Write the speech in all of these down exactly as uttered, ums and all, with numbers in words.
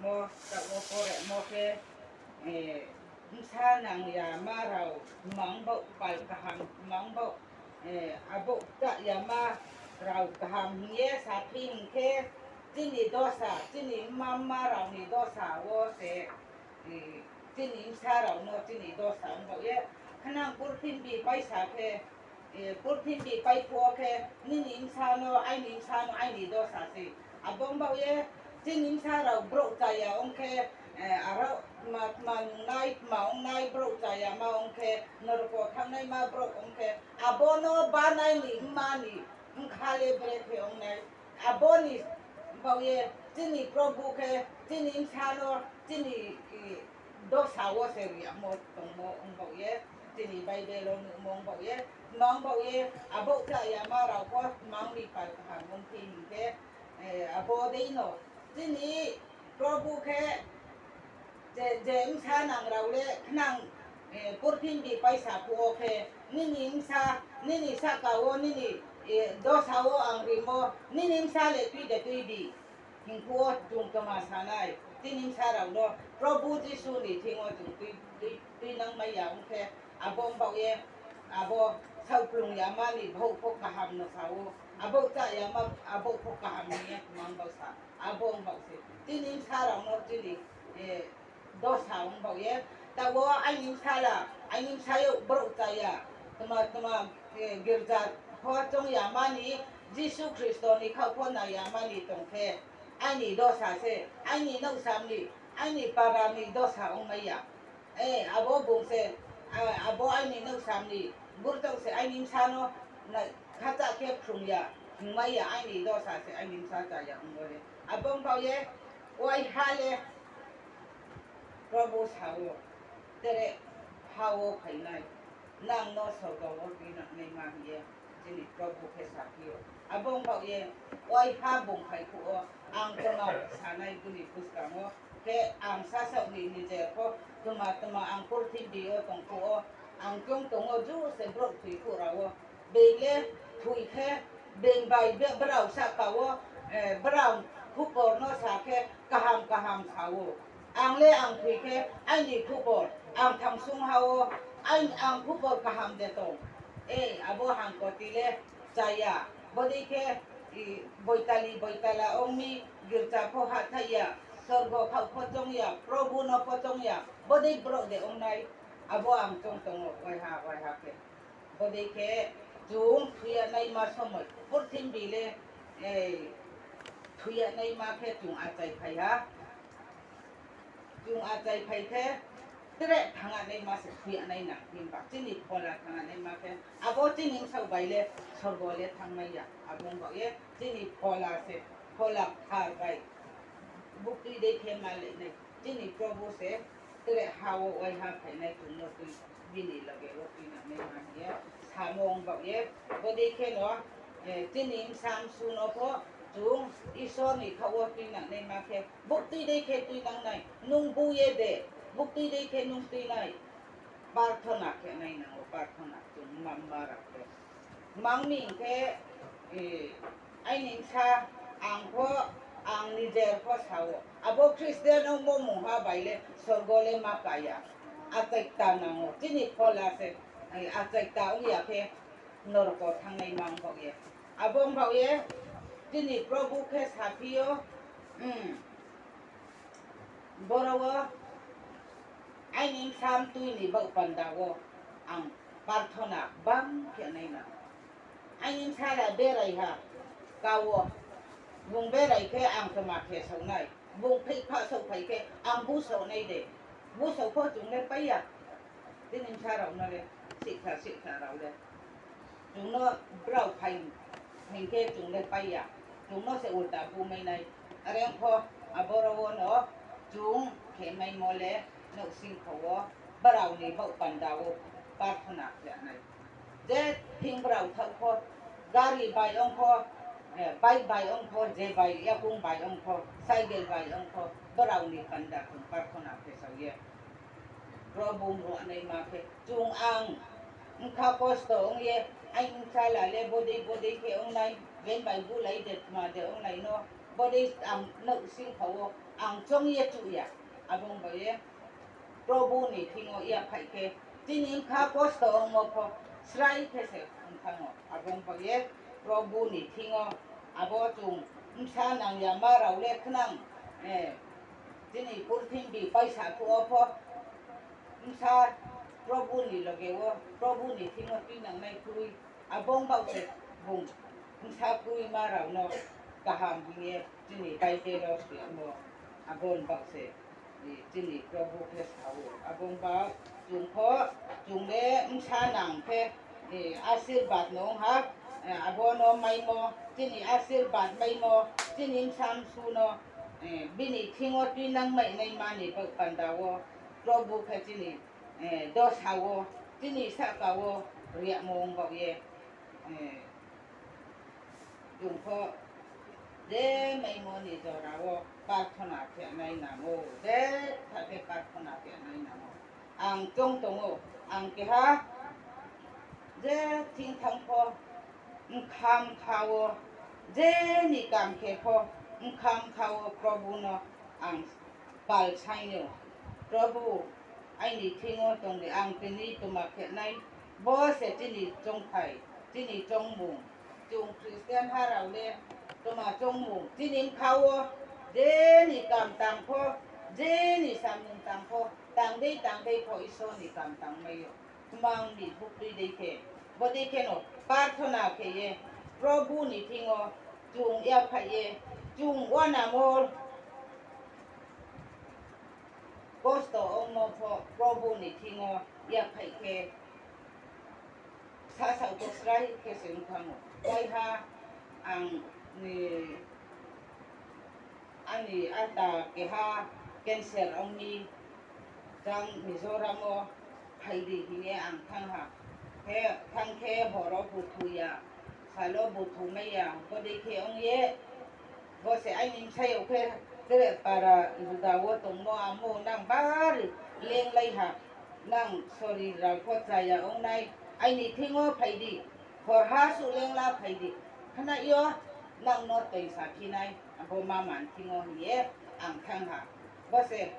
Mo, taoh wo poremo khe, bsa nang yama rao, mang baoh pal kaham, mang baoh, abo kchah yama rao kaham hing ye saphi hing khe, chini dosa, chini mma mma rao ni dosa wo se, chini bsa rao no chini dosa ong baoh ye, khnang purthimbi paisa khe, purthimbi pai phuh wo khe, nini bsa no, aini bsa no, aini dosa se. Abo ong baoh ye, chini bsa rao brouh chaya ong khe, aro tma, tma nungnai, tma ongnai brouh chayama ong khe, norok wo thanngnaima brouh ong khe, abo no banai ni mma ni bkha le brekhe ong nai. Abo ni baoh ye, chini Probhu khe, chini bsa no, chini dosa wo se ri yamo tongmo ong baoh ye, chini Bible wo nuhmo ong baoh ye, tma ong baoh ye, abo kchah yama rao pho tma ong ni pal kaham ongphi hing khe, abo dei no, chini Probhu khe, je, je bsa nang rao le khnang, purthimbi paisa phuh wo khe, nini bsa, nini sahka wo, nini dosa wo ang rimo, nini bsa le tui de tui di hing phuh wo chung tma sa nai, chini bsa rao no Probhu Jisu ni thing yo chung tui, tui, tuinang mai ya ong khe, abo ong baoh ye, abo saohkplung yama ni bhouh pho kaham no sa ou, abo kchah yama, abo pho kaham hing ye tma ong baoh sa, abo ong baoh se. Chini bsa rao no chini dosa ong baoh ye, taoh wo aini bsala, aini bsayouh brouh chaya, tma tma girja pho choung yama ni, Jisu Khristo ni khaoh pho nai yama ni tong khe, aini dosa se, aini nouhsam ni, aini para ni dosa ongmai ya. Abo bung se, abo aini nouhsam ni, burchouh se aini bsa no khacha khe phrung ya, hingmai ya, aini dosa se aini bsa chaya ongmo le. Abo ong baoh ye, waiha le Probhu sa ou, tre ha wo phai nai, nang no sorgo wo tuinang naima hing ye, chini Probhu khe saphi ou. Abo ong baoh ye, waiha bung phai phuh wo, ang tma sa nai bini buskang wo, khe ang sasaoh ni nijer pho, tma tma ang purthimbi yo tong phuh wo, ang chung tong wo ju se brouh thoi phuh rao wo, being le thoi khe, being bai be-, brao sahka wo, brao khupor no sa khe kaham kaham sa ou. Ang le ang thoi khe aini khupor, ang thangsung ha wo, ang khupor kaham de tong. Abo hangkoti le chaya. Bodei khe, boitali boitala ong mi, girja pho hathai ya, sorgo khaoh pho choung ya, Probhu no pho choung ya, bodei brouh de ong nai. Abo ang chung tong ou, waiha waiha khe. Bodei khe chung thoi ya naima somoi, purthimbi le thoi ya naima khe chung achaiphai ha. Chung achaiphai khe, tre thanng ya naima se thoi ya nai nang, himba chini phola thanng ya naima khe, abo chini bsaoh bai le sorgo le thanngmai ya, abo ong baoh ye chini phola se, phola kthar bai buktui dei khe malai nai. Chini Probhu se tre ha wo waiha phainai chung no tui, bini loge wo tuinang naima hing ye samo ong baoh ye, bodei khe no, chini bsa msu no pho chung Isor ni khaoh wo tuinang naima khe, buktui dei khe tuinang nai, nung bu ye de, buktui dei khe nung tui nai, parthona khe nai nang ou, parthona chung mma mma rao khe. Mang mi hing khe, aini bsa, ang pho, ang nijer pho sa ou. Abo Christian ongmo mungha bai le sorgo le ma ka ya. Achai kta nang ou. Chini phola se, achai kta ong ya khe norok wo thanngnaima ong baoh ye. Abo ong baoh ye, chini Probhu khe saphi ou, boro wo aini bsa mtui ni baoh panda wo ang parthona bang khe nai nang. Aini bsala berai ha, ka wo. Bung berai khe ang tma khe saoh nai. Bung pheihphah saohphai khe ang busaoh nai de. Busaoh pho chung le pai ya. Chini bsa rao no le, sihkhla sihkhla rao le, chung no brao phai hing khe chung le pai ya. Chung no se ulta bumai nai. Are ong pho, aboro wo no chung khemaimo le, nouhsingkho wo brao ni baoh panda wo parthona khe nai. Je thing brao thaoh pho, gari bai ong pho, bike bai ong pho, je bai, yakoung bai ong pho, cycle bai ong pho, brao ni panda chung parthona khe sao ye. Probhu mruh naima khe chung ang bkha kosto ong ye, aini bsala le bodei bodei khe ong nai, ben bai bulai de tma de ong nai no, bodei ang nouhsingkho wo ang choung ye chuh ya. Abo ong ba ye Probhu ni thing yo yaphaih khe, chini bkha kosto ongmo pho srai khe se ong thanng ou. Abo ong ba ye Probhu ni thing yo, abo chung bsa nang yama rao le khnang, chini purthimbi paisa phuh wo pho bsa Probhu ni loge wo, Probhu ni thing yo tuinangnai kroi. Abo ong baoh se bung bsa kroima rao no kaham hing ye chini Bible wo siyamo. Abo ong baoh se chini Probhu khe sa ou. Abo ong baoh chung pho, chung le bsa nang khe, asirbad no ong ha, abo no maimo, chini asirbad maimo, chini bsa msu no, bini thing yo tuinangmai naima ni baoh panda wo, Probhu khe chini dosa wo, chini sahka wo riyamo ong baoh ye, chung pho je maimo ni jora wo parthona khe nai nang ou, je tha khe parthona khe nai nang ou. Ang choung tong ou, ang keha je thing thanng pho, bkha bkha wo, je ni kam khe pho, bkha bkha wo Probhu no ang pal saing ou. Probhu, aini thing yo tong di, ang tini tma khe nai, bo se chini choungthai, chini choungmung. Chung Christian ha rao le tma choungmung, chini bkha wo je ni kam tang pho, je ni samung tang pho, tang dei tang dei pho Isor ni kam tangmai ou. Kmang ni buktui dei khe, bodei kheno parthona khe ye, Probhu ni thing yo chung yaphaih ye, chung uanamo kosto ongmo pho Probhu ni thing yo yaphaih khe, sasaoh pho srai khe se ong thanng ou. Waiha ang ni, aini ata keha cancer ong mi, jang Mizoram wo phai di hing ye ang thanng ha. Khe, thanng khe hor wo buthu ya, sal wo buthu mai ya, bodei khe ong ye, bo se aini bsayouh khe, tre para juda wo tongmo amo nang bari lenglai ha, nang sori rao pho chaya ong nai, aini thing yo phai di, horha suh lengla phai di, khna yo nang no toing saphi nai, abo mama ni thing yo hing ye ang thanng ha. Bo se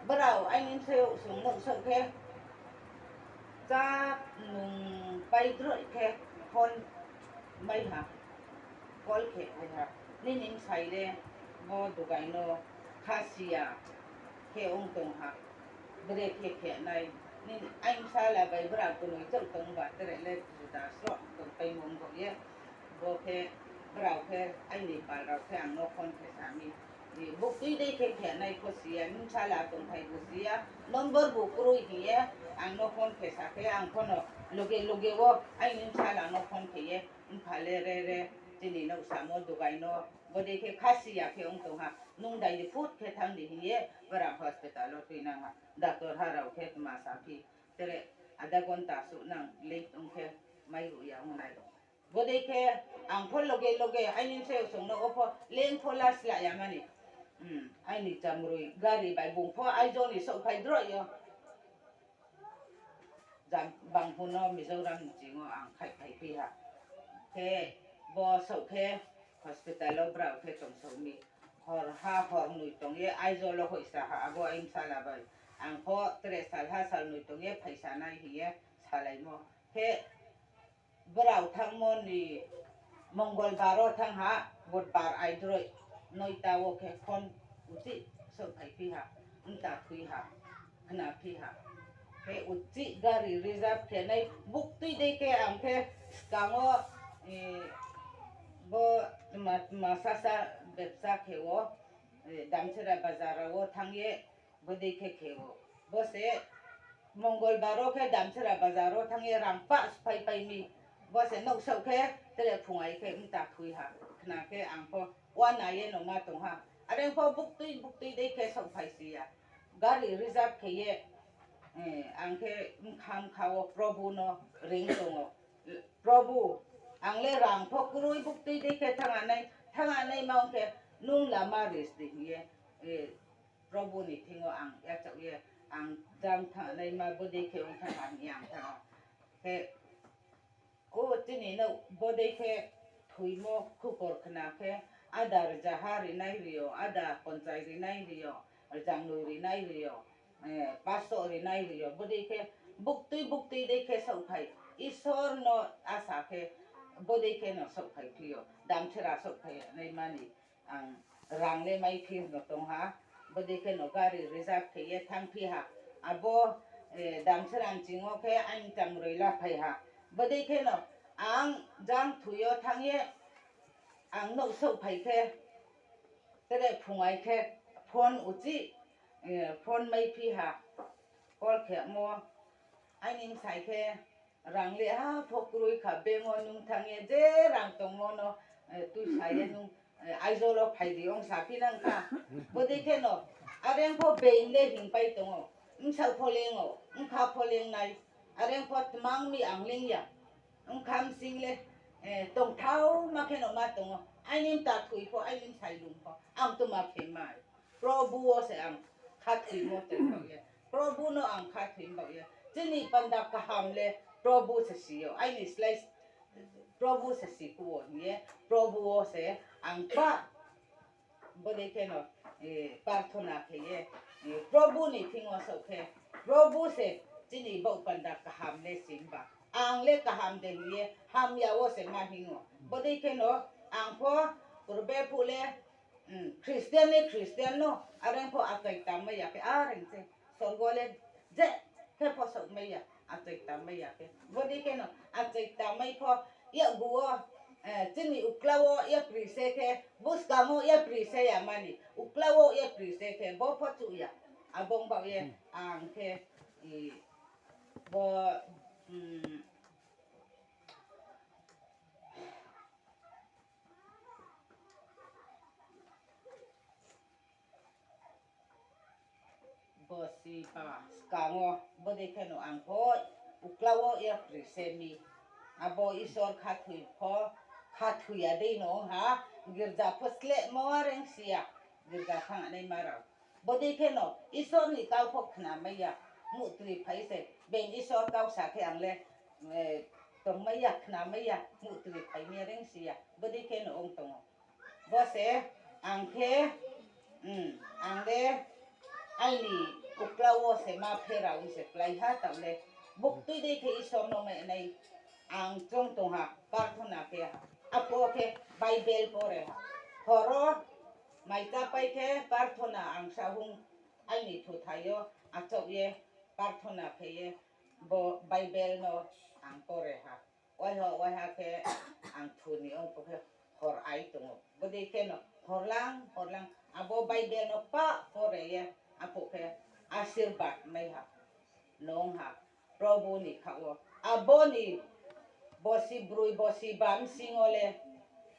brao aini bsayouh sung nouhsouh khe, chá nung pai droih khe phone mai ha, call khe phai ha, nini bsai le bo dugai no khasi ya khe ong tong ha, bre khe khe nai, nini aini bsala bai brao knoi chouh tong ba tre le juda sroh tongpaimo ong bo ye. Bo khe brao khe aini pal rao khe ang no phone khe sa mi, buktui dei khe khe nai pho si ya, bsala tongthai bu si ya, number bu kroi hing ye ang no phone khe sa khe ang pho no loge loge wo aini bsala no phone khe ye, mpha le re re, chini nouhsamo dugai no bodei khe khasi ya khe ong tong ha, nung dai di phut khe thanng di hing ye brao hospital wo tuinang ha, doctor ha rao khe tma saphi, tre ada gonta suh nang late ong khe mairuh ya ong nai. Bodei khe ang pho loge loge aini bsayouh sung no o pho leng pho la sla ya mani, aini chamroi gari bai bung pho Aizawl ni souhphai droih yo. Bangphu no Mizoram ni ching yo ang khaihphaiphi ha. Khe bo souh khe hospital wo brao khe tongsao mi. Horha hornoi tong ye Aizawl wo hoihsa ha abo aini bsala bai. Ang pho tre salha salnoi tong ye phaisa nai hing ye salaimo. Khe brao thanngmo ni Mongolbar wo thanng ha, Budbar aidroih noita wo khe phone uchih souhphaiphi ha, mta thui ha, khnaphi ha. Khe uchih gari reserve khe nai buktui dei khe ang khe skang wo, bo tma sasa bebsa khe wo, Damcherra bazar wo thanng ye, bodei khe khe ou. Bo se Mongolbar wo khe Damcherra bazar wo thanng ye rang pah sphaipai mi. Bo se nouhsaoh khe tre phungai khe mta thui ha. Khna khe ang pho uana ye no ma tong ha. Are pho buktui buktui dei khe souhphai si ya. Gari reserve khe ye, ang khe bkha bkha wo Probhu no reing tong ou. Probhu, ang le rang pho kroi buktui dei khe thanng nai, thanng naima ong khe nung lama ris di hing ye, Probhu ni thing yo ang yachaoh ye, ang jang thanng naima bodei khe ong thanng ha hing ye ang thanng ha. Khe, o chini nouh bodei khe thoimo khupor khna khe, Ada rzaha rinai ri yo, ada ponchai rinai ri yo, rzangnoi rinai ri yo, paso rinai ri yo, bodei khe buktui buktui dei khe saohphai, Isor no asa khe, bodei khe no saohphai phi yo, damchera saohphai naimani, ang rang le maiphi no tong ha, bodei khe no gari reserve khe ye thanngphi ha, abo, damchera nching yo khe aini tangroi laphai ha, bodei khe no ang jang thoi yo thanng ye, ang nouh souhphai khe, tre phung ai khe phone uchih, phone maiphi ha, call khemo, aini bsai khe, rang le ha pho kroi kha, bank wo nung thanng ye je rang tongmo no, tuisa ye nung, Aizawl wo phai di ong saphi nang kha. Bodei khe no, are pho being le hingpai tong ou, bsaoh pho leing ou, bkha pho leing nai, are pho tmang mi ang leing ya. Bkha bsing le, tongthaoma khe no ma tong ou. Aini mta thoi pho, aini bsai lung pho, ang tma khe mai. Probhu wo se ang khathoimo tong baoh ye, Probhu no ang khathoimo baoh ye. Chini panda kaham le Probhu se si ou, aini slái Probhu se si khuh ou hing ye, Probhu wo se ang ba bodei khe no, parthona khe ye, Probhu ni thing yo saoh khe, Probhu se chini baoh panda kaham le si ba. Ang le kaham de hing ye hamya wo se ma hing ou. Bodei khe no ang pho purbe phuh le, Christian le Christian no, are pho achai tammai ya khe, are se sorgo le je khe pho saohmai ya, achai tammai ya khe. Bodei khe no achai tammai pho, yakgu wo, chini uklau wo yapri se khe, buskang wo yapri se ya mani, uklau wo yapri se khe, bo pho chuh ya. Abo ong baoh ye, ang khe, bo, Bo si ba skang wo, bodei khe no ang pho uklau wo yapri se mi. Abo Isor khathoi pho, khathoi ya dei no ong ha, girja pho slehmo reing si ya, girja thanng naima rao. Bodei khe no Isor ni kau pho khnamai ya, muhtri phai se, being Isor kau sa khe ang le, tongmai ya, khnamai ya, muhtri phai mi reing si ya, bodei khe no ong tong ou. Bo se ang khe, ang le aini uklau wo se ma pherao se klái ha, taoh le buktui dei khe Isor no mainai ang choung tong ha, parthona khe ha. Aphuh khe Bible pore ha. Hor wo mai chápai khe parthona ang sahung aini thuthai yo achouh ye parthona khe ye bo Bible no ang pore ha. Waiha waiha khe ang thu ni ong pho khe hor ai tong ou. Bodei khe no horlang horlang abo Bible no pah pore ye aphuh khe asirbad mai ha. Nung ha, Probhu ni khaoh wo. Abo ni bosi broi bosi ba bsing yo le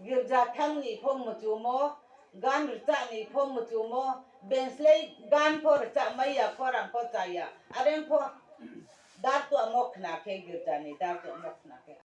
girja thanng ni pho mchumo, gan rchah ni pho mchumo, benslei gan pho rchahmai ya, khorang pho cha ya. Are pho dartuhmo khna khe, girja ni dartuhmo khna khe.